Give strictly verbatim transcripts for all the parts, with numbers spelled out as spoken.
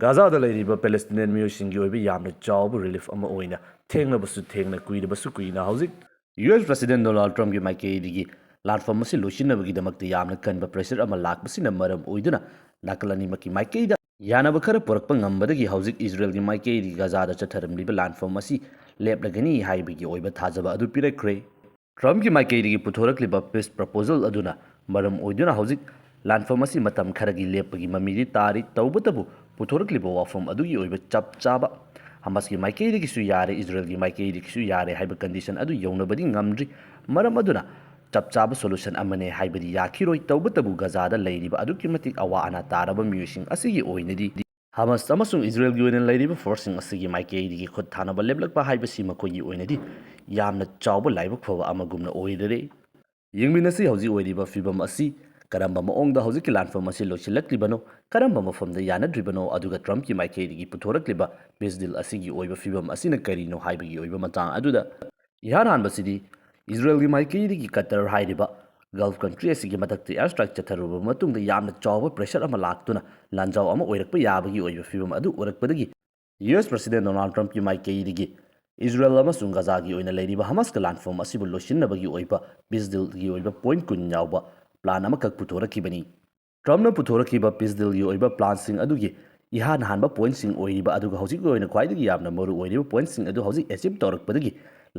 ꯒꯥꯖꯥꯗ ꯂꯩꯔꯤꯕ ꯄꯦꯂꯦꯁꯇꯤꯅꯤꯌꯟ ꯃꯤꯑꯣꯏꯁꯤꯡꯒꯤ ꯑꯣꯏꯕ ꯌꯥꯝꯅ ꯆꯥꯎꯕ ꯔꯤꯂꯤꯐ ꯑꯃ ꯑꯣꯏꯅ ꯊꯦꯡꯂꯕꯁꯨ ꯊꯦꯡꯅ, ꯀꯨꯏꯔꯕꯁꯨ ꯀꯨꯏꯅ ꯍꯧꯖꯤꯛ ꯌꯨ ꯑꯦꯁ ꯄ꯭ꯔꯁꯤꯗꯦꯟ ꯗꯣꯅꯥꯜꯗ ꯇ꯭ꯔꯝꯞꯀꯤ ꯃꯥꯏꯀꯩꯗꯒꯤ ꯂꯥꯟꯐꯝ ꯑꯁꯤ ꯂꯣꯏꯁꯤꯟꯅꯕꯒꯤꯗꯃꯛꯇ ꯌꯥꯝꯅ ꯀꯟꯕ ꯄ꯭ꯔꯦꯁꯔ ꯑꯃ ꯂꯥꯛꯄꯁꯤꯅ ꯃꯔꯝ ꯑꯣꯏꯗꯨꯅ ꯅꯥꯀꯜ ꯑꯅꯤꯃꯛꯀꯤ ꯃꯥꯏꯀꯩꯗ ꯌꯥꯅꯕ ꯈꯔ ꯄꯨꯔꯛꯄ ꯉꯝꯕꯗꯒꯤ ꯍꯧꯖꯤꯛ ꯏꯖꯔꯦꯜꯒꯤ ꯃꯥꯏꯀꯩꯗꯒꯤ ꯒꯥꯖꯥꯗ ꯆꯠꯊꯔꯝꯂꯤꯕ ꯂꯥꯟꯐꯝ ꯑꯁꯤ ꯂꯦꯞꯂꯒꯅꯤ ꯍꯥꯏꯕꯒꯤ ꯑꯣꯏꯕ ꯊꯥꯖꯕ ꯑꯗꯨ ꯄꯤꯔꯛꯈ꯭ꯔꯦ꯫ ꯇ꯭ꯔꯝꯞꯀꯤ ꯃꯥꯏꯀꯩꯗꯒꯤ ꯄꯨꯊꯣꯔꯛꯂꯤꯕ ꯄꯤꯁ ꯄ꯭ꯔꯄꯣꯖꯜ ꯑꯗꯨꯅ ꯃꯔꯝ ꯑꯣꯏꯗꯨꯅ ꯍꯧꯖꯤꯛ ꯂꯥꯟꯐꯝ ꯑꯁꯤ ꯃꯇꯝ ꯈꯔꯒꯤ ꯂꯦꯞꯄꯒꯤ ꯃꯃꯤꯗꯤ ꯇꯥꯔꯤ꯫ ꯇꯧꯕꯇꯕꯨ ꯄꯨꯊꯣꯔꯛꯂꯤꯕ ꯋꯥꯐꯝ ꯑꯗꯨꯒꯤ ꯑꯣꯏꯕ ꯆꯞ ꯆꯥꯕ ꯍꯃꯥꯁꯀꯤ ꯃꯥꯏꯀꯩꯗꯒꯤꯁꯨ ꯌꯥꯔꯦ, ꯏꯖꯔꯦꯜꯒꯤ ꯃꯥꯏꯀꯩꯗꯒꯤꯁꯨ ꯌꯥꯔꯦ ꯍꯥꯏꯕ ꯀꯟꯗꯤꯁꯟ ꯑꯗꯨ ꯌꯧꯅꯕꯗꯤ ꯉꯝꯗ꯭ꯔꯤ꯫ ꯃꯔꯝ ꯑꯗꯨꯅ ꯆꯞ ꯆꯥꯕ ꯁꯣꯂꯨꯁꯟ ꯑꯃꯅꯦ ꯍꯥꯏꯕꯗꯤ ꯌꯥꯈꯤꯔꯣꯏ꯫ ꯇꯧꯕꯇꯕꯨ ꯒꯥꯖꯥꯗ ꯂꯩꯔꯤꯕ ꯑꯗꯨꯛꯀꯤ ꯃꯇꯤꯛ ꯑꯋꯥ ꯑꯅꯥ ꯇꯥꯔꯕ ꯃꯤꯑꯣꯏꯁꯤꯡ ꯑꯁꯤꯒꯤ ꯑꯣꯏꯅꯗꯤ ꯍꯃꯥꯁ ꯑꯃꯁꯨꯡ ꯏꯖꯔꯦꯜꯒꯤ ꯑꯣꯏꯅ ꯂꯩꯔꯤꯕ ꯐꯣꯔꯁꯁꯤꯡ ꯑꯁꯤꯒꯤ ꯃꯥꯏꯀꯩꯗꯒꯤ ꯈꯨꯠ ꯊꯥꯅꯕ ꯂꯦꯞꯂꯛꯄ ꯍꯥꯏꯕꯁꯤ ꯃꯈꯣꯏꯒꯤ ꯑꯣꯏꯅꯗꯤ ꯌꯥꯝꯅ ꯆꯥꯎꯕ ꯂꯥꯏꯕꯛ ꯐꯕ ꯑꯃꯒꯨꯝꯅ ꯑꯣꯏꯔꯔꯦ꯫ ꯌꯦꯡꯃꯤꯟꯅꯁꯤ ꯍꯧꯖꯤꯛ ꯑꯣꯏꯔꯤꯕ ꯐꯤꯕꯝ ꯑꯁꯤ ꯀꯔꯝꯕ ꯃꯑꯣꯡꯗ ꯍꯧꯖꯤꯛꯀꯤ ꯂꯥꯟꯐꯝ ꯑꯁꯤ ꯂꯣꯏꯁꯤꯜꯂꯛꯂꯤꯕꯅꯣ, ꯀꯔꯝꯕ ꯃꯐꯝꯗ ꯌꯥꯅꯗ꯭ꯔꯤꯕꯅꯣ, ꯑꯗꯨꯒ ꯇ꯭ꯔꯝꯞꯀꯤ ꯃꯥꯏꯀꯩꯗꯒꯤ ꯄꯨꯊꯣꯔꯛꯂꯤꯕ ꯄꯤꯁ ꯗꯤꯜ ꯑꯁꯤꯒꯤ ꯑꯣꯏꯕ ꯐꯤꯕꯝ ꯑꯁꯤꯅ ꯀꯔꯤꯅꯣ ꯍꯥꯏꯕꯒꯤ ꯑꯣꯏꯕ ꯃꯇꯥꯡ ꯑꯗꯨꯗ꯫ ꯏꯍꯥꯟ ꯍꯥꯟꯕꯁꯤꯗꯤ ꯏꯖꯔꯦꯜꯒꯤ ꯃꯥꯏꯀꯩꯗꯒꯤ ꯀꯇꯔ ꯍꯥꯏꯔꯤꯕ ꯒꯜꯐ ꯀꯟꯇ꯭ꯔꯤ ꯑꯁꯤꯒꯤ ꯃꯊꯛꯇ ꯑꯦꯌꯔ ꯁ꯭ꯇ꯭ꯔꯥꯏꯛ ꯆꯠꯊꯔꯨꯕ ꯃꯇꯨꯡꯗ ꯌꯥꯝꯅ ꯆꯥꯎꯕ ꯄ꯭ꯔꯦꯁꯔ ꯑꯃ ꯂꯥꯛꯇꯨꯅ ꯂꯥꯟꯖꯥꯎ ꯑꯃ ꯑꯣꯏꯔꯛꯄ ꯌꯥꯕꯒꯤ ꯑꯣꯏꯕ ꯐꯤꯕꯝ ꯑꯗꯨ ꯎꯔꯛꯄꯗꯒꯤ ꯌꯨ ꯑꯦꯁ ꯄ꯭ꯔꯁꯤꯗꯦꯟ ꯗꯣꯅꯥꯜꯗ ꯇ꯭ꯔꯝꯞꯀꯤ ꯃꯥꯏꯀꯩꯗꯒꯤ ꯏꯖꯔꯦꯜ ꯑꯃꯁꯨꯡ ꯒꯥꯖꯥꯒꯤ ꯑꯣꯏꯅ ꯂꯩꯔꯤꯕ ꯍꯃꯥꯁꯀ ꯂꯥꯟꯐꯝ ꯑꯁꯤꯕꯨ ꯂꯣꯏꯁꯤꯟꯅꯕꯒꯤ ꯑꯣꯏꯕ ꯄꯤꯁ ꯗꯤꯜꯒꯤ ꯑꯣꯏꯕ ꯄꯣꯏꯟꯠ ꯀꯨꯟ ꯌꯥꯎꯕ ꯄ꯭ꯂꯥꯟ ꯑꯃꯈꯛ ꯄꯨꯊꯣꯔꯛꯈꯤꯕꯅꯤ꯫ ꯇ꯭ꯔꯝꯞꯅ ꯄꯨꯊꯣꯔꯛꯈꯤꯕ ꯄꯤꯁ ꯗꯤꯜꯒꯤ ꯑꯣꯏꯕ ꯄ꯭ꯂꯥꯟꯁꯤꯡ ꯑꯗꯨꯒꯤ ꯏꯍꯥꯟ ꯍꯥꯟꯕ ꯄꯣꯏꯟꯠꯁꯤꯡ ꯑꯣꯏꯔꯤꯕ ꯑꯗꯨꯒ ꯍꯧꯖꯤꯛꯀꯤ ꯑꯣꯏꯅ ꯈ꯭ꯋꯥꯏꯗꯒꯤ ꯌꯥꯝꯅ ꯃꯔꯨ ꯑꯣꯏꯔꯤꯕ ꯄꯣꯏꯟꯠꯁꯤꯡ ꯑꯗꯨ ꯍꯧꯖꯤꯛ ꯑꯦꯆꯤꯞ ꯇꯧꯔꯛꯄꯗꯒꯤ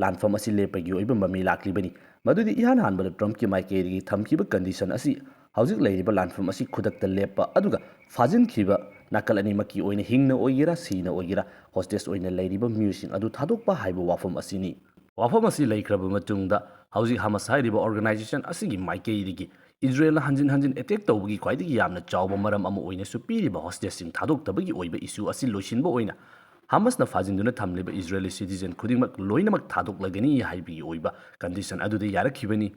ꯂꯥꯟꯐꯝ ꯑꯁꯤ ꯂꯦꯞꯄꯒꯤ ꯑꯣꯏꯕ ꯃꯃꯤ ꯂꯥꯛꯂꯤꯕꯅꯤ꯫ ꯃꯗꯨꯗꯤ ꯏꯍꯥꯟ ꯍꯥꯟꯕꯗ ꯇ꯭ꯔꯝꯞꯀꯤ ꯃꯥꯏꯀꯩꯗꯒꯤ ꯊꯝꯈꯤꯕ ꯀꯟꯗꯤꯁꯟ ꯑꯁꯤ ꯍꯧꯖꯤꯛ ꯂꯩꯔꯤꯕ ꯂꯥꯟꯐꯝ ꯑꯁꯤ ꯈꯨꯗꯛꯇ ꯂꯦꯞꯄ ꯑꯗꯨꯒ ꯐꯥꯖꯤꯟꯈꯤꯕ ꯅꯥꯀꯜ ꯑꯅꯤꯃꯛꯀꯤ ꯑꯣꯏꯅ ꯍꯤꯡꯅ ꯑꯣꯏꯒꯦꯔꯥ ꯁꯤꯅ ꯑꯣꯏꯒꯦꯔꯥ ꯍꯣꯁꯇꯦꯖ ꯑꯣꯏꯅ ꯂꯩꯔꯤꯕ ꯃꯤꯑꯣꯏꯁꯤꯡ ꯑꯗꯨ ꯊꯥꯗꯣꯛꯄ ꯍꯥꯏꯕ ꯋꯥꯐꯝ ꯑꯁꯤꯅꯤ꯫ ꯋꯥꯐꯝ ꯑꯁꯤ ꯂꯩꯈ꯭ꯔꯕ ꯃꯇꯨꯡꯗ ꯍꯧꯖꯤꯛ ꯍꯃꯥꯁ ꯍꯥꯏꯔꯤꯕ ꯑꯣꯔꯒꯅꯥꯏꯖꯦꯁꯟ ꯑꯁꯤꯒꯤ ꯃꯥꯏꯀꯩꯗꯒꯤ ꯏꯖꯔꯦꯜꯅ ꯍꯟꯖꯤꯟ ꯍꯟꯖꯤꯟ ꯑꯦꯇꯦꯛ ꯇꯧꯕꯒꯤ ꯈ꯭ꯋꯥꯏꯗꯒꯤ ꯌꯥꯝꯅ ꯆꯥꯎꯕ ꯃꯔꯝ ꯑꯃ ꯑꯣꯏꯅꯁꯨ ꯄꯤꯔꯤꯕ ꯍꯣꯁꯇꯦꯖꯁꯤꯡ ꯊꯥꯗꯣꯛꯇꯕꯒꯤ ꯑꯣꯏꯕ ꯏꯁꯨ ꯑꯁꯤ ꯂꯣꯏꯁꯤꯟꯕ ꯑꯣꯏꯅ ꯍꯃꯥꯁꯅ ꯐꯥꯖꯤꯟꯗꯨꯅ ꯊꯝꯂꯤꯕ ꯏꯖꯔꯦꯂꯤ ꯁꯤꯇꯤꯖꯦꯟ ꯈꯨꯗꯤꯡꯃꯛ ꯂꯣꯏꯅꯃꯛ ꯊꯥꯗꯣꯛꯂꯒꯅꯤ ꯍꯥꯏꯕꯒꯤ ꯑꯣꯏꯕ ꯀꯟꯗꯤꯁꯟ ꯑꯗꯨꯗ ꯌꯥꯔꯛꯈꯤꯕꯅꯤ꯫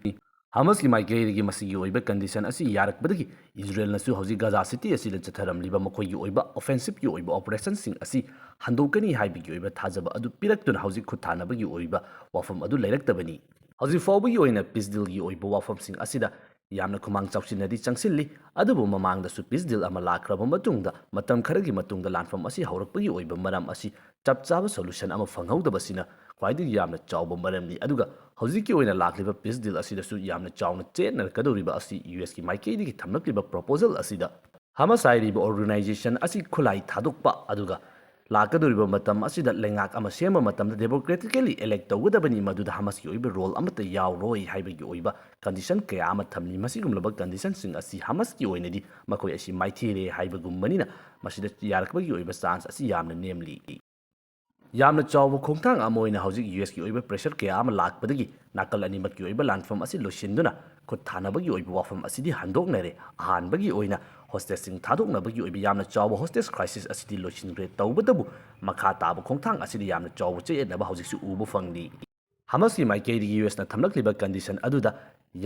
ꯍꯃꯥꯁꯀꯤ ꯃꯥꯏꯀꯩꯗꯒꯤ ꯃꯁꯤꯒꯤ ꯑꯣꯏꯕ ꯀꯟꯗꯤꯁꯟ ꯑꯁꯤ ꯌꯥꯔꯛꯄꯗꯒꯤ ꯏꯖꯔꯦꯜꯅꯁꯨ ꯍꯧꯖꯤꯛ ꯒꯥꯖꯥ ꯁꯤꯇꯤ ꯑꯁꯤꯗ ꯆꯠꯊꯔꯝꯂꯤꯕ ꯃꯈꯣꯏꯒꯤ ꯑꯣꯏꯕ ꯑꯣꯐꯦꯟꯁꯤꯞꯀꯤ ꯑꯣꯏꯕ ꯑꯣꯄꯔꯦꯁꯟꯁꯤꯡ ꯑꯁꯤ ꯍꯟꯗꯣꯛꯀꯅꯤ ꯍꯥꯏꯕꯒꯤ ꯑꯣꯏꯕ ꯊꯥꯖꯕ ꯑꯗꯨ ꯄꯤꯔꯛꯇꯨꯅ ꯍꯧꯖꯤꯛ ꯈꯨꯠ ꯊꯥꯅꯕꯒꯤ ꯑꯣꯏꯕ ꯋꯥꯐꯝ ꯑꯗꯨ ꯂꯩꯔꯛꯇꯕꯅꯤ꯫ ꯍꯧꯖꯤꯛ ꯐꯥꯎꯕꯒꯤ ꯑꯣꯏꯅ ꯄꯤꯁ ꯗꯤꯜꯒꯤ ꯑꯣꯏꯕ ꯋꯥꯐꯝꯁꯤꯡ ꯑꯁꯤꯗ ꯌꯥꯝꯅ ꯈꯨꯃꯥꯡ ꯆꯥꯎꯁꯤꯟꯅꯗꯤ ꯆꯪꯁꯤꯜꯂꯤ꯫ ꯑꯗꯨꯕꯨ ꯃꯃꯥꯡꯗꯁꯨ peace deal ꯑꯃ ꯂꯥꯛꯈ꯭ꯔꯕ ꯃꯇꯨꯡꯗ ꯃꯇꯝ ꯈꯔꯒꯤ ꯃꯇꯨꯡꯗ ꯂꯥꯟꯐꯝ ꯑꯁꯤ ꯍꯧꯔꯛꯄꯒꯤ ꯑꯣꯏꯕ ꯃꯔꯝ ꯑꯁꯤ ꯆꯞ ꯆꯥꯕ solution ꯑꯃ ꯐꯪꯍꯧꯗꯕꯁꯤꯅ ꯈ꯭ꯋꯥꯏꯗꯒꯤ ꯌꯥꯝꯅ ꯆꯥꯎꯕ ꯃꯔꯝꯅꯤ꯫ ꯑꯗꯨꯒ ꯍꯧꯖꯤꯛꯀꯤ ꯑꯣꯏꯅ ꯂꯥꯛꯂꯤꯕ peace deal ꯑꯁꯤꯗꯁꯨ ꯌꯥꯝꯅ ꯆꯥꯎꯅ ꯆꯦꯠꯅꯔꯛꯀꯗꯧꯔꯤꯕ ꯑꯁꯤ US ꯀꯤ ꯃꯥꯏꯀꯩꯗꯒꯤ ꯊꯝꯂꯛꯂꯤꯕ proposal ꯑꯁꯤꯗ Hamas ꯍꯥꯏꯔꯤꯕ organization ꯑꯁꯤ ꯈꯨꯠꯂꯥꯏ ꯊꯥꯗꯣꯛꯄ, ꯑꯗꯨꯒ ꯂꯥꯛꯀꯗꯧꯔꯤꯕ ꯃꯇꯝ ꯑꯁꯤꯗ ꯂꯩꯉꯥꯛ ꯑꯃ ꯁꯦꯝꯕ ꯃꯇꯝꯗ democratically elect ꯇꯧꯒꯗꯕꯅꯤ, ꯃꯗꯨꯗ Hamas ꯀꯤ ꯑꯣꯏꯕ role ꯑꯃꯠꯇ ꯌꯥꯎꯔꯣꯏ ꯍꯥꯏꯕꯒꯤ ꯑꯣꯏꯕ condition ꯀꯌꯥ ꯑꯃ ꯊꯝꯂꯤ꯫ ꯃꯁꯤꯒꯨꯝꯂꯕ condition ꯁꯤꯡ ꯑꯁꯤ Hamas ꯀꯤ ꯑꯣꯏꯅꯗꯤ ꯃꯈꯣꯏ ꯑꯁꯤ ꯃꯥꯏꯊꯤꯔꯦ ꯍꯥꯏꯕꯒꯨꯝꯕꯅꯤꯅ, ꯃꯁꯤꯗ ꯌꯥꯔꯛꯄꯒꯤ ꯑꯣꯏꯕ chance ꯑꯁꯤ ꯌꯥꯝꯅ ꯅꯦꯝꯂꯤ꯫ ꯌꯥꯝꯅ ꯆꯥꯎꯕ ꯈꯣꯡꯊꯥꯡ ꯑꯃ ꯑꯣꯏꯅ ꯍꯧꯖꯤꯛ US ꯀꯤ ꯑꯣꯏꯕ pressure ꯀꯌꯥ ꯑꯃ ꯂꯥꯛꯄꯗꯒꯤ ꯅꯥꯀꯜ ꯑꯅꯤꯃꯛꯀꯤ ꯑꯣꯏꯕ ꯂꯥꯟꯐꯝ ꯑꯁꯤ ꯂꯣꯏꯁꯤꯟꯗꯨꯅ ꯈꯨꯠ ꯊꯥꯅꯕꯒꯤ ꯑꯣꯏꯕ ꯋꯥꯐꯝ ꯑꯁꯤꯗꯤ ꯍꯟꯗꯣꯛꯅꯔꯦ꯫ ꯑꯍꯥꯟꯕꯒꯤ ꯑꯣꯏꯅ hostage ꯁꯤꯡ ꯊꯥꯗꯣꯛꯅꯕꯒꯤ ꯑꯣꯏꯕ ꯌꯥꯝꯅ ꯆꯥꯎꯕ hostage crisis ꯑꯁꯤꯗꯤ ꯂꯣꯏꯁꯤꯟꯈ꯭ꯔꯦ꯫ ꯇꯧꯕꯇꯕꯨ ꯃꯈꯥ ꯇꯥꯕ ꯈꯣꯡꯊꯥꯡ ꯑꯁꯤꯗ ꯌꯥꯝꯅ ꯆꯥꯎꯕ ꯆꯌꯦꯠꯅꯕ ꯍꯧꯖꯤꯛꯁꯨ ꯎꯕ ꯐꯪꯂꯤ꯫ Hamas ꯀꯤ ꯃꯥꯏꯀꯩꯗꯒꯤ US ꯅ ꯊꯝꯂꯛꯂꯤꯕ condition ꯑꯗꯨꯗ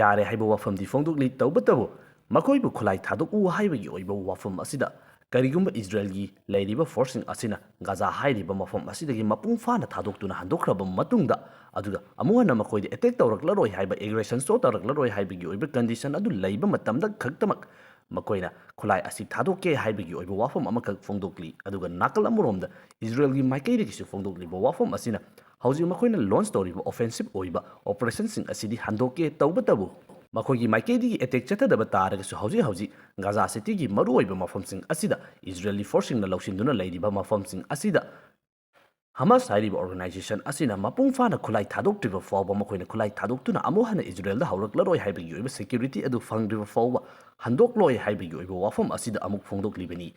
ꯌꯥꯔꯦ ꯍꯥꯏꯕ ꯋꯥꯐꯝꯗꯤ ꯐꯣꯡꯗꯣꯛꯂꯤ꯫ ꯇꯧꯕꯇꯕꯨ ꯃꯈꯣꯏꯕꯨ ꯈꯨꯠꯂꯥꯏ ꯊꯥꯗꯣꯛꯎ ꯍꯥꯏꯕꯒꯤ ꯑꯣꯏꯕ ꯋꯥꯐꯝ ꯑꯁꯤꯗ ꯀꯔꯤꯒꯨꯝꯕ ꯏꯖꯔꯦꯜꯒꯤ ꯂꯩꯔꯤꯕ force ꯁꯤꯡ ꯑꯁꯤꯅ ꯒꯥꯖꯥ ꯍꯥꯏꯔꯤꯕ ꯃꯐꯝ ꯑꯁꯤꯗꯒꯤ ꯃꯄꯨꯡ ꯐꯥꯅ ꯊꯥꯗꯣꯛꯇꯨꯅ ꯍꯟꯗꯣꯛꯈ꯭ꯔꯕ ꯃꯇꯨꯡꯗ, ꯑꯗꯨꯒ ꯑꯃꯨꯛ ꯍꯟꯅ ꯃꯈꯣꯏꯗ attack ꯇꯧꯔꯛꯂꯔꯣꯏ ꯍꯥꯏꯕ, aggression show ꯇꯧꯔꯛꯂꯔꯣꯏ ꯍꯥꯏꯕꯒꯤ ꯑꯣꯏꯕ condition ꯑꯗꯨ ꯂꯩꯕ ꯃꯇꯝꯗ ꯈꯛꯇꯃꯛ ꯃꯈꯣꯏꯅ ꯈꯨꯠꯂꯥꯏ ꯑꯁꯤ ꯊꯥꯗꯣꯛꯀꯦ ꯍꯥꯏꯕꯒꯤ ꯑꯣꯏꯕ ꯋꯥꯐꯝ ꯑꯃꯈꯛ ꯐꯣꯡꯗꯣꯛꯂꯤ꯫ ꯑꯗꯨꯒ ꯅꯥꯀꯜ ꯑꯃꯔꯣꯝꯗ ꯏꯖꯔꯦꯜꯒꯤ ꯃꯥꯏꯀꯩꯗꯒꯤꯁꯨ ꯐꯣꯡꯗꯣꯛꯂꯤꯕ ꯋꯥꯐꯝ ꯑꯁꯤꯅ ꯍꯧꯖꯤꯛ ꯃꯈꯣꯏꯅ launch ꯇꯧꯔꯤꯕ offensive ꯑꯣꯏꯕ operation ꯁꯤꯡ ꯑꯁꯤꯗꯤ ꯍꯟꯗꯣꯛꯀꯦ, ꯇꯧꯕꯇꯕꯨ ꯃꯈꯣꯏꯒꯤ ꯃꯥꯏꯀꯩꯗꯒꯤ attack ꯆꯠꯊꯗꯕ ꯇꯥꯔꯒꯁꯨ ꯍꯧꯖꯤꯛ ꯍꯧꯖꯤꯛ ꯒꯥꯖꯥ ꯁꯤꯇꯤꯒꯤ ꯃꯔꯨꯑꯣꯏꯕ ꯃꯐꯝꯁꯤꯡ ꯑꯁꯤꯗ ꯏꯖꯔꯦꯜꯒꯤ force ꯁꯤꯡꯅ ꯂꯧꯁꯤꯟꯗꯨꯅ ꯂꯩꯔꯤꯕ ꯃꯐꯝꯁꯤꯡ ꯑꯁꯤꯗ Hamas ꯍꯥꯏꯔꯤꯕ organization ꯑꯁꯤꯅ ꯃꯄꯨꯡ ꯐꯥꯅ ꯈꯨꯠꯂꯥꯏ ꯊꯥꯗꯣꯛꯇ꯭ꯔꯤꯕ ꯐꯥꯎꯕ, ꯃꯈꯣꯏꯅ ꯈꯨꯠꯂꯥꯏ ꯊꯥꯗꯣꯛꯇꯨꯅ ꯑꯃꯨꯛ ꯍꯟꯅ ꯏꯖꯔꯦꯜꯗ ꯍꯧꯔꯛꯂꯔꯣꯏ ꯍꯥꯏꯕꯒꯤ ꯑꯣꯏꯕ security ꯑꯗꯨ ꯐꯪꯗ꯭ꯔꯤꯕ ꯐꯥꯎꯕ ꯍꯟꯗꯣꯛꯂꯣꯏ ꯍꯥꯏꯕꯒꯤ ꯑꯣꯏꯕ ꯋꯥꯐꯝ ꯑꯁꯤꯗ ꯑꯃꯨꯛ ꯐꯣꯡꯗꯣꯛꯂꯤꯕꯅꯤ꯫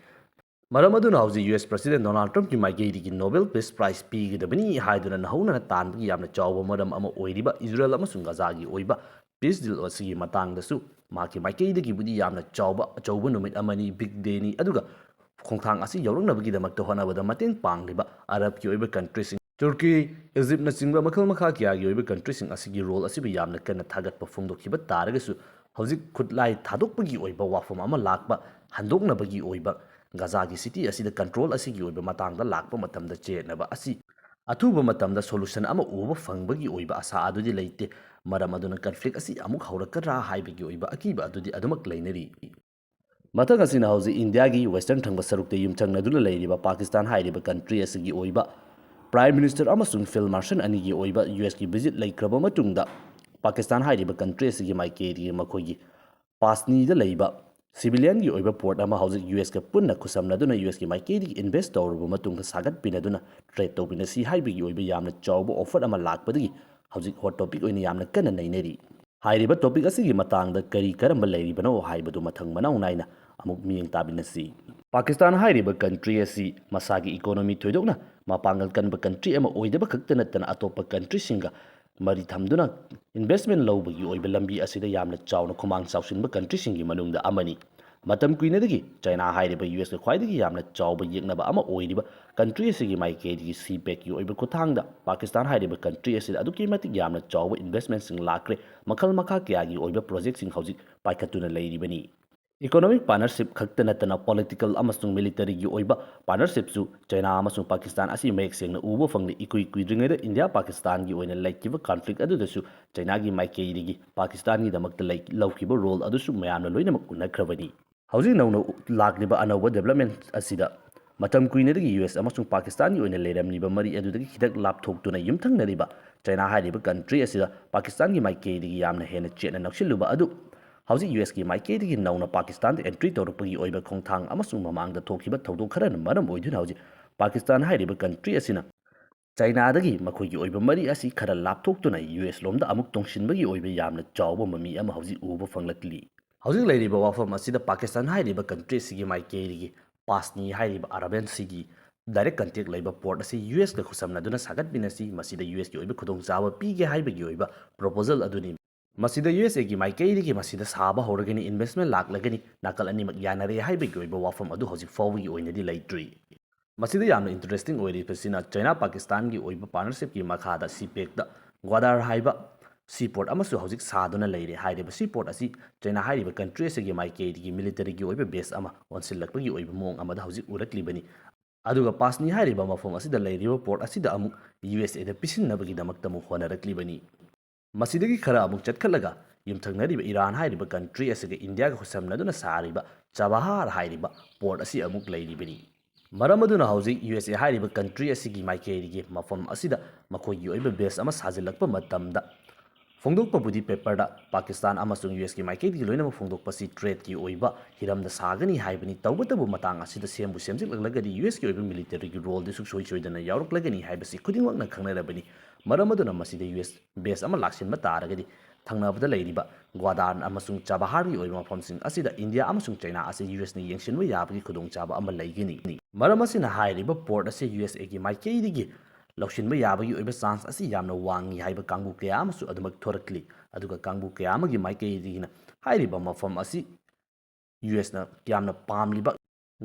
ꯃꯔꯝ ꯑꯗꯨꯅ ꯍꯧꯖꯤꯛ US President Donald Trump ꯀꯤ ꯃꯥꯏꯀꯩꯗꯒꯤ Nobel Peace Prize ꯄꯤꯒꯗꯕꯅꯤ ꯍꯥꯏꯗꯨꯅ ꯅꯧꯍꯧꯅꯅ ꯇꯥꯟꯕꯒꯤ ꯌꯥꯝꯅ ꯆꯥꯎꯕ ꯃꯔꯝ ꯑꯃ ꯑꯣꯏꯔꯤꯕ ꯏꯖꯔꯦꯜ ꯑꯃꯁꯨꯡ ꯒꯥꯖꯥꯒꯤ ꯑꯣꯏꯕ peace deal ꯑꯁꯤꯒꯤ ꯃꯇꯥꯡꯗꯁꯨ ꯃꯍꯥꯛꯀꯤ ꯃꯥꯏꯀꯩꯗꯒꯤꯕꯨꯗꯤ ꯌꯥꯝꯅ ꯆꯥꯎꯕ, ꯑꯆꯧꯕ ꯅꯨꯃꯤꯠ ꯑꯃꯅꯤ, big day ꯅꯤ꯫ ꯑꯗꯨꯒ ꯈꯣꯡꯊꯥꯡ ꯑꯁꯤ ꯌꯧꯔꯛꯅꯕꯒꯤꯗꯃꯛꯇ ꯍꯣꯠꯅꯕꯗ ꯃꯇꯦꯡ ꯄꯥꯡꯂꯤꯕ ꯑꯔꯕꯀꯤ ꯑꯣꯏꯕ country ꯁꯤꯡ, ꯇꯨꯔꯀꯤ, ꯏꯖꯤꯞꯅꯆꯤꯡꯕ ꯃꯈꯜ ꯃꯈꯥ ꯀꯌꯥꯒꯤ ꯑꯣꯏꯕ country ꯁꯤꯡ ꯑꯁꯤꯒꯤ role ꯑꯁꯤꯕꯨ ꯌꯥꯝꯅ ꯀꯟꯅ ꯊꯥꯒꯠꯄ ꯐꯣꯡꯗꯣꯛꯈꯤꯕ ꯇꯥꯔꯒꯁꯨ, ꯍꯧꯖꯤꯛ ꯈꯨꯠꯂꯥꯏ ꯊꯥꯗꯣꯛꯄꯒꯤ ꯑꯣꯏꯕ ꯋꯥꯐꯝ ꯑꯃ ꯂꯥꯛꯄ, ꯍꯟꯗꯣꯛꯅꯕꯒꯤ ꯑꯣꯏꯕ, ꯒꯥꯖꯥꯒꯤ city ꯑꯁꯤꯗ control ꯑꯁꯤꯒꯤ ꯑꯣꯏꯕ ꯃꯇꯥꯡꯗ ꯂꯥꯛꯄ ꯃꯇꯝꯗ ꯆꯌꯦꯠꯅꯕ ꯑꯁꯤ ꯑꯊꯨꯕ ꯃꯇꯝꯗ solution ꯑꯃ ꯎꯕ ꯐꯪꯕꯒꯤ ꯑꯣꯏꯕ ꯑꯁꯥ ꯑꯗꯨꯗꯤ ꯂꯩꯇꯦ꯫ ꯃꯔꯝ ꯑꯗꯨꯅ conflict ꯑꯁꯤ ꯑꯃꯨꯛ ꯍꯧꯔꯛꯀꯗ꯭ꯔꯥ ꯍꯥꯏꯕꯒꯤ ꯑꯣꯏꯕ ꯑꯀꯤꯕ ꯑꯗꯨꯗꯤ ꯑꯗꯨꯃꯛ ꯂꯩꯅꯔꯤ꯫ ꯃꯊꯪ ꯑꯁꯤꯅ ꯍꯧꯖꯤꯛ ꯏꯟꯗꯤꯌꯥꯒꯤ western ꯊꯪꯕ ꯁꯔꯨꯛꯇ ꯌꯨꯝꯊꯪꯅꯗꯨꯅ ꯂꯩꯔꯤꯕ ꯄꯥꯀꯤꯁꯇꯥꯟ ꯍꯥꯏꯔꯤꯕ country ꯑꯁꯤꯒꯤ ꯑꯣꯏꯕ Prime Minister ꯑꯃꯁꯨꯡ Field Marshal ꯑꯅꯤꯒꯤ ꯑꯣꯏꯕ U S ꯀꯤ visit ꯂꯩꯈ꯭ꯔꯕ ꯃꯇꯨꯡꯗ, ꯄꯥꯀꯤꯁꯇꯥꯟ ꯍꯥꯏꯔꯤꯕ country ꯑꯁꯤꯒꯤ ꯃꯥꯏꯀꯩꯗꯒꯤ ꯃꯈꯣꯏꯒꯤ ꯄꯥꯁꯅꯤꯗ ꯂꯩꯕ civilianꯒꯤ ꯑꯣꯏꯕ port ꯑꯃ ꯍꯧꯖꯤꯛ U S ꯀ ꯄꯨꯟꯅ ꯈꯨꯠꯁꯝꯅꯗꯨꯅ U S ꯀꯤ ꯃꯥꯏꯀꯩꯗꯒꯤ invest ꯇꯧꯔꯕ ꯃꯇꯨꯡꯗ ꯁꯥꯒꯠꯄꯤꯅꯗꯨꯅ trade ꯇꯧꯕꯤꯅꯁꯤ ꯍꯥꯏꯕꯒꯤ ꯑꯣꯏꯕ ꯌꯥꯝꯅ ꯆꯥꯎꯕ offer ꯑꯃ ꯂꯥꯛꯄꯗꯒꯤ ꯍꯧꯖꯤꯛ hot topic ꯑꯣꯏꯅ ꯌꯥꯝꯅ ꯀꯟꯅ ꯅꯩꯅꯔꯤ꯫ ꯍꯥꯏꯔꯤꯕ topic ꯑꯁꯤꯒꯤ ꯃꯇꯥꯡꯗ ꯀꯔꯤ ꯀꯔꯝꯕ ꯂꯩꯔꯤꯕꯅꯣ ꯍꯥꯏꯕꯗꯨ ꯃꯊꯪ ꯃꯅꯥꯎ ꯅꯥꯏꯅ ꯑꯃꯨꯛ ꯃꯤꯠꯌꯦꯡ ꯇꯥꯃꯤꯟꯅꯁꯤ꯫ ꯄꯥꯀꯤꯁꯇꯥꯟ ꯍꯥꯏꯔꯤꯕ country ꯑꯁꯤ ꯃꯁꯥꯒꯤ economy ꯊꯣꯏꯗꯣꯛꯅ ꯃꯄꯥꯡꯒꯜ ꯀꯟꯕ country ꯑꯃ ꯑꯣꯏꯗꯕ ꯈꯛꯇ ꯅꯠꯇꯅ ꯑꯇꯣꯞꯄ countryꯁꯤꯡꯒ ꯃꯔꯤ ꯊꯝꯗꯨꯅ investment ꯂꯧꯕꯒꯤ ꯑꯣꯏꯕ ꯂꯝꯕꯤ ꯑꯁꯤꯗ ꯌꯥꯝꯅ ꯆꯥꯎꯅ ꯈꯨꯃꯥꯡ ꯆꯥꯎꯁꯤꯟꯕ countryꯁꯤꯡꯒꯤ ꯃꯅꯨꯡꯗ ꯑꯃꯅꯤ꯫ ꯃꯇꯝ ꯀꯨꯏꯅꯗꯒꯤ ꯆꯥꯏꯅꯥ ꯍꯥꯏꯔꯤꯕ U S ꯀ ꯈ꯭ꯋꯥꯏꯗꯒꯤ ꯌꯥꯝꯅ ꯆꯥꯎꯕ ꯌꯦꯛꯅꯕ ꯑꯃ ꯑꯣꯏꯔꯤꯕ country ꯑꯁꯤꯒꯤ ꯃꯥꯏꯀꯩꯗꯒꯤ CPEC ꯀꯤ ꯑꯣꯏꯕ ꯈꯨꯠꯊꯥꯡꯗ ꯄꯥꯀꯤꯁꯇꯥꯟ ꯍꯥꯏꯔꯤꯕ country ꯑꯁꯤꯗ ꯑꯗꯨꯛꯀꯤ ꯃꯇꯤꯛ ꯌꯥꯝꯅ ꯆꯥꯎꯕ investmentꯁꯤꯡ ꯂꯥꯛꯈ꯭ꯔꯦ꯫ ꯃꯈꯜ ꯃꯈꯥ ꯀꯌꯥꯒꯤ ꯑꯣꯏꯕ projectꯁꯤꯡ ꯍꯧꯖꯤꯛ ꯄꯥꯏꯈꯠꯇꯨꯅ ꯂꯩꯔꯤꯕꯅꯤ꯫ Economic partnership ꯈꯛꯇ ꯅꯠꯇꯅ political ꯑꯃꯁꯨꯡ militaryꯒꯤ ꯑꯣꯏꯕ partnershipꯁꯨ ꯆꯥꯏꯅꯥ ꯑꯃꯁꯨꯡ ꯄꯥꯀꯤꯁꯇꯥꯟ ꯑꯁꯤ ꯃꯌꯦꯛ ꯁꯦꯡꯅ ꯎꯕ ꯐꯪꯂꯤ꯫ ꯏꯀꯨꯏ ꯀꯨꯏꯗ꯭ꯔꯤꯉꯩꯗ ꯏꯟꯗꯤꯌꯥ ꯄꯥꯀꯤꯁꯇꯥꯟꯒꯤ ꯑꯣꯏꯅ ꯂꯩꯈꯤꯕ conflict ꯑꯗꯨꯗꯁꯨ ꯆꯥꯏꯅꯥꯒꯤ ꯃꯥꯏꯀꯩꯗꯒꯤ ꯄꯥꯀꯤꯁꯇꯥꯟꯒꯤꯗꯃꯛꯇ ꯂꯩ-, ꯂꯧꯈꯤꯕ role ꯑꯗꯨꯁꯨ ꯃꯌꯥꯝꯅ ꯂꯣꯏꯅꯃꯛ ꯎꯅꯈ꯭ꯔꯕꯅꯤ꯫ ꯍꯧꯖꯤꯛ ꯅꯧꯅ ꯂꯥꯛꯂꯤꯕ ꯑꯅꯧꯕ development ꯑꯁꯤꯗ ꯃꯇꯝ ꯀꯨꯏꯅꯗꯒꯤ U S ꯑꯃꯁꯨꯡ ꯄꯥꯀꯤꯁꯇꯥꯟꯒꯤ ꯑꯣꯏꯅ ꯂꯩꯔꯝꯂꯤꯕ ꯃꯔꯤ ꯑꯗꯨꯗꯒꯤ ꯈꯤꯇꯪ ꯂꯥꯞꯊꯣꯛꯇꯨꯅ ꯌꯨꯝꯊꯪꯅꯔꯤꯕ ꯆꯥꯏꯅꯥ ꯍꯥꯏꯔꯤꯕ country ꯑꯁꯤꯗ ꯄꯥꯀꯤꯁꯇꯥꯟꯒꯤ ꯃꯥꯏꯀꯩꯗꯒꯤ ꯌꯥꯝꯅ ꯍꯦꯟꯅ ꯆꯦꯠꯅ ꯅꯛꯁꯤꯜꯂꯨꯕ ꯑꯗꯨ ꯍꯧꯖꯤꯛ U S ꯀꯤ ꯃꯥꯏꯀꯩꯗꯒꯤ ꯅꯧꯅ ꯄꯥꯀꯤꯁꯇꯥꯟꯗ entry ꯇꯧꯔꯛꯄꯒꯤ ꯑꯣꯏꯕ ꯈꯣꯡꯊꯥꯡ ꯑꯃꯁꯨꯡ ꯃꯃꯥꯡꯗ ꯊꯣꯛꯈꯤꯕ ꯊꯧꯗꯣꯛ ꯈꯔꯅ ꯃꯔꯝ ꯑꯣꯏꯗꯨꯅ ꯍꯧꯖꯤꯛ ꯄꯥꯀꯤꯁꯇꯥꯟ ꯍꯥꯏꯔꯤꯕ country ꯑꯁꯤꯅ ꯆꯥꯏꯅꯥꯗꯒꯤ ꯃꯈꯣꯏꯒꯤ ꯑꯣꯏꯕ ꯃꯔꯤ ꯑꯁꯤ ꯈꯔ ꯂꯥꯞꯊꯣꯛꯇꯨꯅ U S ꯂꯣꯝꯗ ꯑꯃꯨꯛ ꯇꯣꯡꯁꯤꯟꯕꯒꯤ ꯑꯣꯏꯕ ꯌꯥꯝꯅ ꯆꯥꯎꯕ ꯃꯃꯤ ꯑꯃ ꯍꯧꯖꯤꯛ ꯎꯕ ꯐꯪꯂꯛꯂꯤ꯫ ꯍꯧꯖꯤꯛ ꯂꯩꯔꯤꯕ ꯋꯥꯐꯝ ꯑꯁꯤꯗ ꯄꯥꯀꯤꯁꯇꯥꯟ ꯍꯥꯏꯔꯤꯕ country ꯑꯁꯤꯒꯤ ꯃꯥꯏꯀꯩꯗꯒꯤ ꯄꯥꯁꯅꯤ ꯍꯥꯏꯔꯤꯕ Arabian Seaꯒꯤ direct contact ꯂꯩꯕ port ꯑꯁꯤ U S ꯀ ꯈꯨꯠꯁꯝꯅꯗꯨꯅ ꯁꯥꯒꯠꯃꯤꯟꯅꯁꯤ, ꯃꯁꯤꯗ U S ꯀꯤ ꯑꯣꯏꯕ ꯈꯨꯗꯣꯡꯆꯥꯕ ꯄꯤꯒꯦ ꯍꯥꯏꯕꯒꯤ ꯑꯣꯏꯕ proposal ꯑꯗꯨꯅꯤ꯫ ꯃꯁꯤꯗ U S A ꯒꯤ ꯃꯥꯏꯀꯩꯗꯒꯤ ꯃꯁꯤꯗ ꯁꯥꯕ ꯍꯧꯔꯒꯅꯤ, investment ꯂꯥꯛꯂꯒꯅꯤ, ꯅꯥꯀꯜ ꯑꯅꯤꯃꯛ ꯌꯥꯅꯔꯦ ꯍꯥꯏꯕꯒꯤ ꯑꯣꯏꯕ ꯋꯥꯐꯝ ꯑꯗꯨ ꯍꯧꯖꯤꯛ ꯐꯥꯎꯕꯒꯤ ꯑꯣꯏꯅꯗꯤ ꯂꯩꯇ꯭ꯔꯤ꯫ ꯃꯁꯤꯗ ꯌꯥꯝꯅ interesting ꯑꯣꯏꯔꯤꯕꯁꯤꯅ ꯆꯥꯏꯅꯥ ꯄꯥꯀꯤꯁꯇꯥꯟꯒꯤ ꯑꯣꯏꯕ partnership ꯀꯤ ꯃꯈꯥꯗ CPEC ꯇ ꯒ꯭ꯋꯥꯗꯥꯔ ꯍꯥꯏꯕ seaport ꯑꯃꯁꯨ ꯍꯧꯖꯤꯛ ꯁꯥꯗꯨꯅ ꯂꯩꯔꯦ꯫ ꯍꯥꯏꯔꯤꯕ seaport ꯑꯁꯤ ꯆꯥꯏꯅꯥ ꯍꯥꯏꯔꯤꯕ country ꯑꯁꯤꯒꯤ ꯃꯥꯏꯀꯩꯗꯒꯤ military ꯒꯤ ꯑꯣꯏꯕ base ꯑꯃ ꯑꯣꯟꯁꯤꯜꯂꯛꯄꯒꯤ ꯑꯣꯏꯕ ꯃꯑꯣꯡ ꯑꯃꯗ ꯍꯧꯖꯤꯛ ꯎꯔꯛꯂꯤꯕꯅꯤ꯫ ꯑꯗꯨꯒ ꯄꯥꯁꯅꯤ ꯍꯥꯏꯔꯤꯕ ꯃꯐꯝ ꯑꯁꯤꯗ ꯂꯩꯔꯤꯕ ꯄꯣꯔꯠ ꯑꯁꯤꯗ ꯑꯃꯨꯛ ꯌꯨ ꯑꯦꯁ ꯑꯦꯗ ꯄꯤꯁꯤꯟꯅꯕꯒꯤꯗꯃꯛꯇ ꯑꯃꯨꯛ ꯍꯣꯠꯅꯔꯛꯂꯤꯕꯅꯤ꯫ ꯃꯁꯤꯗꯒꯤ ꯈꯔ ꯑꯃꯨꯛ ꯆꯠꯈꯠꯂꯒ ꯌꯨꯝꯊꯪꯅꯔꯤꯕ ꯏꯔꯥꯟ ꯍꯥꯏꯔꯤꯕ ꯀꯟꯇ꯭ꯔꯤ ꯑꯁꯤꯒ ꯏꯟꯗꯤꯌꯥꯒ ꯈꯨꯠꯁꯝꯅꯗꯨꯅ ꯁꯥꯔꯤꯕ ꯆꯕꯍꯥꯔ ꯍꯥꯏꯔꯤꯕ ꯄꯣꯔꯠ ꯑꯁꯤ ꯑꯃꯨꯛ ꯂꯩꯔꯤꯕꯅꯤ꯫ ꯃꯔꯝ ꯑꯗꯨꯅ ꯍꯧꯖꯤꯛ ꯌꯨ ꯑꯦꯁ ꯑꯦ ꯍꯥꯏꯔꯤꯕ ꯀꯟꯇ꯭ꯔꯤ ꯑꯁꯤꯒꯤ ꯃꯥꯏꯀꯩꯗꯒꯤ ꯃꯐꯝ ꯑꯁꯤꯗ ꯃꯈꯣꯏꯒꯤ ꯑꯣꯏꯕ ꯕꯦꯁ ꯑꯃ ꯁꯥꯖꯤꯜꯂꯛꯄ ꯃꯇꯝꯗ ꯐꯣꯡꯗꯣꯛꯄꯕꯨꯗꯤ ꯄꯦꯄꯔꯗ ꯄꯥꯀꯤꯁꯇꯥꯟ ꯑꯃꯁꯨꯡ ꯌꯨ ꯑꯦꯁꯀꯤ ꯃꯥꯏꯀꯩꯗꯒꯤ ꯂꯣꯏꯅꯃꯛ ꯐꯣꯡꯗꯣꯛꯄꯁꯤ ꯇ꯭ꯔꯦꯠꯀꯤ ꯑꯣꯏꯕ ꯍꯤꯔꯝꯗ ꯁꯥꯒꯅꯤ ꯍꯥꯏꯕꯅꯤ꯫ ꯇꯧꯕꯇꯕꯨ ꯃꯇꯥꯡ ꯑꯁꯤꯗ ꯁꯦꯝꯕꯨ ꯁꯦꯝꯖꯤꯜꯂꯛꯂꯒꯗꯤ ꯌꯨ ꯑꯦꯁꯀꯤ ꯑꯣꯏꯕ ꯃꯤꯂꯤꯇꯔꯤꯒꯤ ꯔꯣꯜꯗꯤ ꯁꯨꯡꯁꯣꯏ ꯁꯣꯏꯗꯅ ꯌꯥꯎꯔꯛꯂꯒꯅꯤ ꯍꯥꯏꯕꯁꯤ ꯈꯨꯗꯤꯡꯃꯛꯅ ꯈꯪꯅꯔꯕꯅꯤ꯫ ꯃꯔꯝ ꯑꯗꯨꯅ ꯃꯁꯤꯗ ꯌꯨ ꯑꯦꯁ ꯕꯦꯁ ꯑꯃ ꯂꯥꯛꯁꯤꯟꯕ ꯇꯥꯔꯒꯗꯤ ꯊꯪꯅꯕꯗ ꯂꯩꯔꯤꯕ ꯒ꯭ꯋꯥꯗꯥꯔ ꯑꯃꯁꯨꯡ ꯆꯕꯍꯥꯔꯒꯤ ꯑꯣꯏꯕ ꯃꯐꯝꯁꯤꯡ ꯑꯁꯤꯗ ꯏꯟꯗꯤꯌꯥ ꯑꯃꯁꯨꯡ ꯆꯩꯅꯥ ꯑꯁꯤ ꯌꯨ ꯑꯦꯁꯅ ꯌꯦꯡꯁꯤꯟꯕ ꯌꯥꯕꯒꯤ ꯈꯨꯗꯣꯡꯆꯥꯕ ꯑꯃ ꯂꯩꯒꯅꯤ꯫ ꯃꯔꯝ ꯑꯁꯤꯅ ꯍꯥꯏꯔꯤꯕ ꯄꯣꯔꯠ ꯑꯁꯤ ꯌꯨ ꯑꯦꯁ ꯑꯦꯒꯤ ꯃꯥꯏꯀꯩꯗꯒꯤ ꯂꯧꯁꯤꯟꯕ ꯌꯥꯕꯒꯤ ꯑꯣꯏꯕ ꯆꯥꯟꯁ ꯑꯁꯤ ꯌꯥꯝꯅ ꯋꯥꯡꯏ ꯍꯥꯏꯕ ꯀꯥꯡꯕꯨ ꯀꯌꯥ ꯑꯃꯁꯨ ꯑꯗꯨꯃꯛ ꯊꯣꯔꯛꯂꯤ꯫ ꯑꯗꯨꯒ ꯀꯥꯡꯕꯨ ꯀꯌꯥ ꯑꯃꯒꯤ ꯃꯥꯏꯀꯩꯗꯒꯤꯅ ꯍꯥꯏꯔꯤꯕ ꯃꯐꯝ ꯑꯁꯤ ꯌꯨ ꯑꯦꯁꯅ ꯌꯥꯝꯅ ꯄꯥꯝꯂꯤꯕ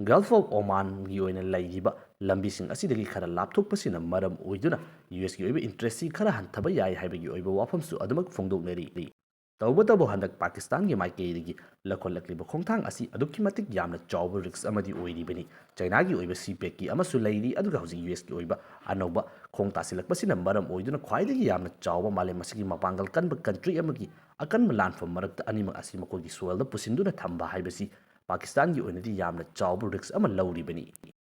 ꯒꯜꯐ ꯑꯣꯐ ꯑꯣꯃꯥꯟꯒꯤ ꯑꯣꯏꯅ ꯂꯩꯔꯤꯕ ꯂꯝꯕꯤꯁꯤꯡ ꯑꯁꯤꯗꯒꯤ ꯈꯔ ꯂꯥꯞꯊꯣꯛꯄꯁꯤꯅ ꯃꯔꯝ ꯑꯣꯏꯗꯨꯅ ꯌꯨ ꯑꯦꯁꯀꯤ ꯑꯣꯏꯕ ꯏꯟꯇꯔꯦꯁꯁꯤ ꯈꯔ ꯍꯟꯊꯕ ꯌꯥꯏ ꯍꯥꯏꯕꯒꯤ ꯑꯣꯏꯕ ꯋꯥꯐꯝꯁꯨ ꯑꯗꯨꯃꯛ ꯐꯣꯡꯗꯣꯛꯅꯔꯤ꯫ ꯇꯧꯕꯇꯕꯨ ꯍꯟꯗꯛ ꯄꯥꯀꯤꯁꯇꯥꯟꯒꯤ ꯃꯥꯏꯀꯩꯗꯒꯤ ꯂꯧꯈꯠꯂꯛꯂꯤꯕ ꯈꯣꯡꯊꯥꯡ ꯑꯁꯤ ꯑꯗꯨꯛꯀꯤ ꯃꯇꯤꯛ ꯌꯥꯝꯅ ꯆꯥꯎꯕ ꯔꯤꯛꯁ ꯑꯃꯗꯤ ꯑꯣꯏꯔꯤꯕꯅꯤ꯫ ꯆꯩꯅꯥꯒꯤ ꯑꯣꯏꯕ ꯁꯤ ꯄꯦꯛꯀꯤ ꯑꯃꯁꯨ ꯂꯩꯔꯤ, ꯑꯗꯨꯒ ꯍꯧꯖꯤꯛ ꯌꯨ ꯑꯦꯁꯀꯤ ꯑꯣꯏꯕ ꯑꯅꯧꯕ ꯈꯣꯡ ꯇꯥꯁꯤꯜꯂꯛꯄꯁꯤꯅ ꯃꯔꯝ ꯑꯣꯏꯗꯨꯅ ꯈ꯭ꯋꯥꯏꯗꯒꯤ ꯌꯥꯝꯅ ꯆꯥꯎꯕ ꯃꯥꯂꯦꯝ ꯑꯁꯤꯒꯤ ꯃꯄꯥꯡꯒꯜ ꯀꯟꯕ ꯀꯟꯇ꯭ꯔꯤ ꯑꯃꯒꯤ ꯑꯀꯟꯕ ꯂꯥꯟꯐꯝ ꯃꯔꯛꯇ ꯑꯅꯤꯃꯛ ꯑꯁꯤ ꯃꯈꯣꯏꯒꯤ ꯁꯣꯏꯜꯗ ꯄꯨꯁꯤꯟꯗꯨꯅ ꯊꯝꯕ ꯍꯥꯏꯕꯁꯤ ꯄꯥꯀꯤꯁꯇꯥꯟꯒꯤ ꯑꯣꯏꯅꯗꯤ ꯌꯥꯝꯅ ꯆꯥꯎꯕ ꯔꯤꯛꯁ ꯑꯃ ꯂꯧꯔꯤꯕꯅꯤ꯫